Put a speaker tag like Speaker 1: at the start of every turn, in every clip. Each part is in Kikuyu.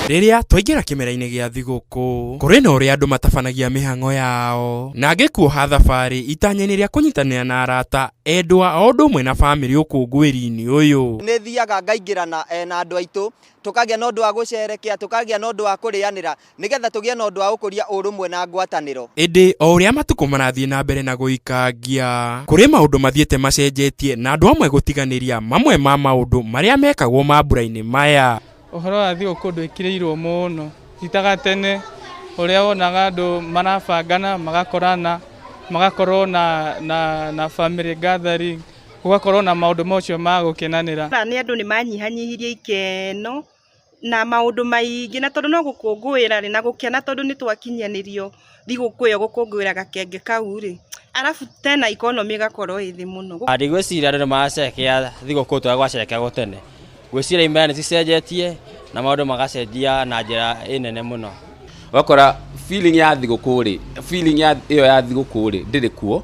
Speaker 1: Rĩrĩa twaingĩra kĩmera-inĩ gĩa thigũkũ, kũrĩ na ũrĩa andũ matabanagia mĩhang'o yao na angĩ kuoha thabarĩ itanya-inĩ rĩa kũnyitanĩra na arata, endwa o ũndũ ũmwe na bamĩrĩ ũkũngũĩri-inĩ ũyũ.
Speaker 2: Nĩ thiaga ngaingĩrana na andũ aitũ, tũkagĩa na ũndũ wa gũcerekea, tũkagĩa na ũndũ wa kũrĩanĩra, nĩgetha tũgĩe na ũndũ wa gũkũria ũrũmwe na ngwatanĩro.
Speaker 1: Ĩndĩ o ũrĩa matukũ marathiĩ na mbere na gũikangia, kũrĩ maũndũ mathiĩte macenjetie na andũ amwe gũtiganĩria mamwe ma maũndũ marĩa mekagwo mambura-inĩ maya.
Speaker 3: Ũhoro wa thigũkũ ndwĩkĩrĩirwo mũno, ti ta gatene ũrĩa wonaga andũ marabangana magakorana, magakorwo na, na, na family gathering, gũgakorwo na maũndũ macio ma gũkenanĩra.
Speaker 4: Nĩ andũ nĩ manyihanyihirie ikeno na maũndũ maingĩ na tondũ no gũkũngũĩra rĩ na gũkena tondũ nĩ twakinyanĩrio thigũkũ ĩyo gũkũngũĩra gakenge kau rĩ, arabu tena economy ĩgakorwo ĩ thĩ mũno.
Speaker 5: Ndigwĩciria andũ nĩ maracerekea thigũkũ ta ũrĩa gwacerekeagwo tene. Ngwĩciria imera nĩ cicenjetie na maũndũ magacenjia na njĩra ĩ nene mũno.
Speaker 6: Ũgakora feeling ya thigũkũ rĩ, feeling ya ĩyo ya thigũkũ rĩ ndĩrĩ kuo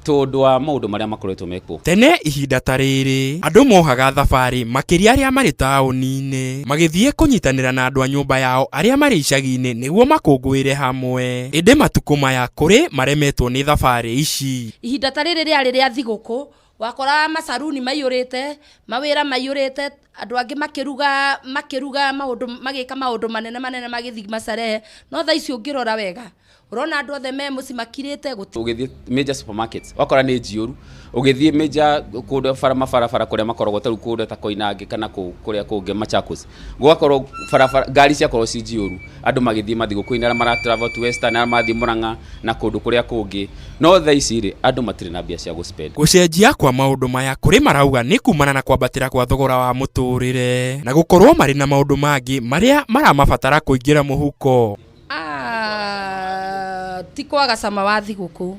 Speaker 6: tondũ wa maũndũ marĩa makoretwo mekwo.
Speaker 1: Tene ihinda ta rĩrĩ, andũ mohaga thabarĩ makĩria arĩa marĩ taũni-inĩ, magĩthiĩ kũnyitanĩra na andũ a nyũmba yao arĩa marĩ icagi-inĩ nĩguo makũngũĩre hamwe. Ĩndĩ matukũ maya kũrĩ maremetwo nĩ thabarĩ ici.
Speaker 7: Ihinda ta rĩrĩ rĩarĩ rĩa thigũkũ, wakoraga macaruni maiyũrĩte, mawĩra maiyũrĩte, andũ angĩ makĩruga makĩruga maũndũ magĩka maũndũ manene manene magĩthiĩ macarehe, no thaa ici ũngĩrora wega, ũrona andũ othe me mũciĩ makirĩte gũtirĩ.
Speaker 6: Ũgĩthiĩ major supermarkets wakora nĩ njiyũru, ũgĩthiĩ major kũndũ bara mabarabara kũrĩa makoragwo ta rĩu kũndũ ta Koinange kana kũu kũrĩa kũngĩ Machakos, gũgakorwo barabara ngari ciakorwo ci njiyũru, andũ magĩthiĩ mathigũkũ-inĩ arĩa mara travel to Western, arĩa marathiĩ Murang'a na kũndũ kũrĩa kũngĩ, no thaa ici rĩ andũ matirĩ na mbia cia gũ spend.
Speaker 1: Gũcenjia kwa maũndũ maya kũrĩ marauga nĩ kumana na kwambatĩra kwa thogora wa mũtũrĩre na gũkorwo marĩ na maũndũ mangĩ marĩa maramabatara kũingĩra mũhuko.
Speaker 7: Ah, ti kwaga cama wa thigũkũ,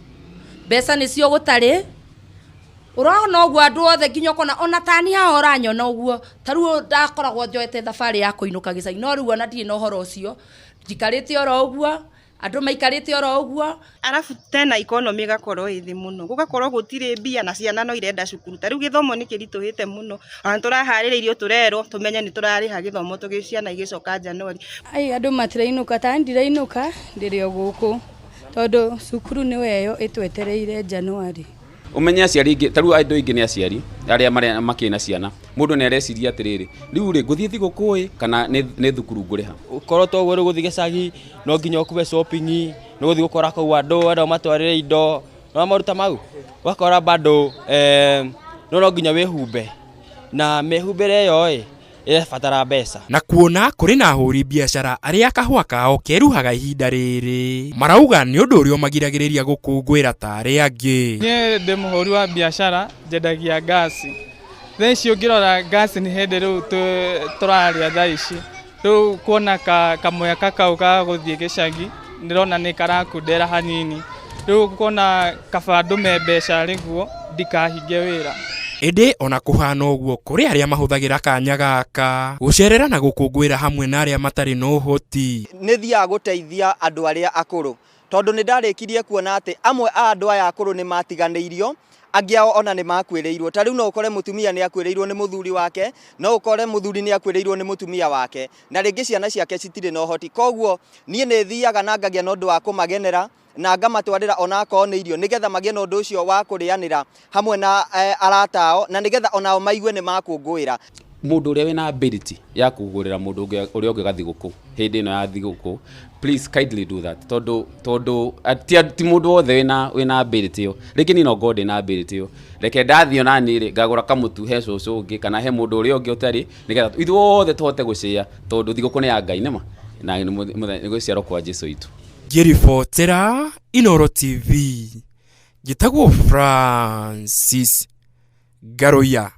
Speaker 7: mbeca nĩcio gũtarĩ. Ũrona ũguo andũ othe nginya ũkona ona tani haha ũranyona ũguo, ta rĩu ndakoragwo njoete thabarĩ ya kũinũka gĩcagi, no rĩu ona ndirĩ na ũhoro ũcio, njikarĩte oro ũguo, andũ maikarĩte oro ũguo.
Speaker 4: Arabu tena economy ĩgakorwo ĩ thĩ mũno, gũgakorwo gũtirĩ mbia na ciana no irenda cukuru, ta rĩu gĩthomo nĩ kĩritũhĩte mũno, ona nĩ tũraharĩrĩirio tũrerwo tũmenye nĩ tũrarĩha gĩthomo tũgĩ ciana igĩcoka January.
Speaker 8: Ai andũ matirainũka, ta ndirainũka ndĩrĩ o gũkũ tondũ cukuru nĩyo ĩyo ĩtwetereire January.
Speaker 6: Ũmenye aciari aingĩ, ta rĩu andũ aingĩ nĩ aciari arĩa marĩa makĩrĩ na ciana, mũndũ nĩ areciria atĩrĩrĩ, rĩu rĩ ngũthiĩ thigũkũ ĩ kana nĩ thukuru ngũrĩha?
Speaker 5: Ũkorwo toguo rĩu gũthiĩ gĩcagi no nginya ũkue shopping, nĩ ũgũthiĩ gũkora kũu andũ wenda ũmatwarĩre indo, nĩ wona maũndũ ta mau, ũgakora bado no nginya wĩhumbe na mĩhumbĩre ĩyo ĩ ĩrabatara mbeca.
Speaker 1: Na kuona kũrĩ na ahũri biacara arĩa kahũa kao keruhaga ihinda rĩrĩ, marauga nĩ ũndũ ũrĩa ũmagiragĩrĩria gũkũngũĩra ta arĩa angĩ.
Speaker 3: Niĩ ndĩ mũhũri wa biacara, njendagia ngasi. Thaa ici ũngĩrora ngasi nĩ hĩndĩ rĩu tũrarĩa thaa ici. Rĩu kuona kamweka kau ga gũthiĩ gĩcagi, ndĩrona nĩ karakundera hanini. Rĩu kuona kaba ndũme mbeca nĩguo ndikahinge wĩra.
Speaker 1: Ĩndĩ ona kũhana ũguo, kũrĩ arĩa mahũthagĩra kanya gaka gũcerera na gũkũngũĩra hamwe na arĩa matarĩ na ũhoti.
Speaker 2: Nĩ thiaga gũteithia andũ arĩa akũrũ, tondũ nĩ ndarĩkirie kuona atĩ amwe a andũ aya akũrũ nĩ matiganĩirio, angĩ ao ona nĩ makuĩrĩirwo. Ta rĩu no ũkore mũtumia nĩ akuĩrĩirwo nĩ mũthuri wake, no ũkore mũthuri nĩ akuĩrĩirwo nĩ mũtumia wake, na rĩngĩ ciana ciake citirĩ na ũhoti. Koguo niĩ nĩ thiaga na ngagĩa na ũndũ wa kũmagenera, na ngamatwarĩra ona akorwo nĩ irio, nĩgetha magĩe na ũndũ ũcio wa kũrĩanĩra hamwe na arata ao, na nĩgetha onao maigue nĩ makũngũĩra.
Speaker 6: Mũndũ ũrĩa wĩna ability ya kũgũrĩra mũndũ ũngĩ ũrĩa ũngĩ gathigũkũ hĩndĩ ĩno ya thigũkũ, please kindly do that, tondũ tondũ ti mũndũ wothe wĩna wĩna ability ĩyo. Rĩngĩ niĩ no ngorwo ndĩna ability ĩyo, reke ndathiĩ ona niĩ rĩ ngagũra kamũtu he cũcũ ũngĩ kana he mũndũ ũrĩa ũngĩ ũtarĩ, nĩgetha ithuothe tũhote gũcĩa, tondũ thigũkũ nĩ ya Ngai nĩma na nĩ gũciarwo kwa Jesũ witũ.
Speaker 1: Ngĩribotera Inooro TV, njĩtagwo Francis Ngaruiya.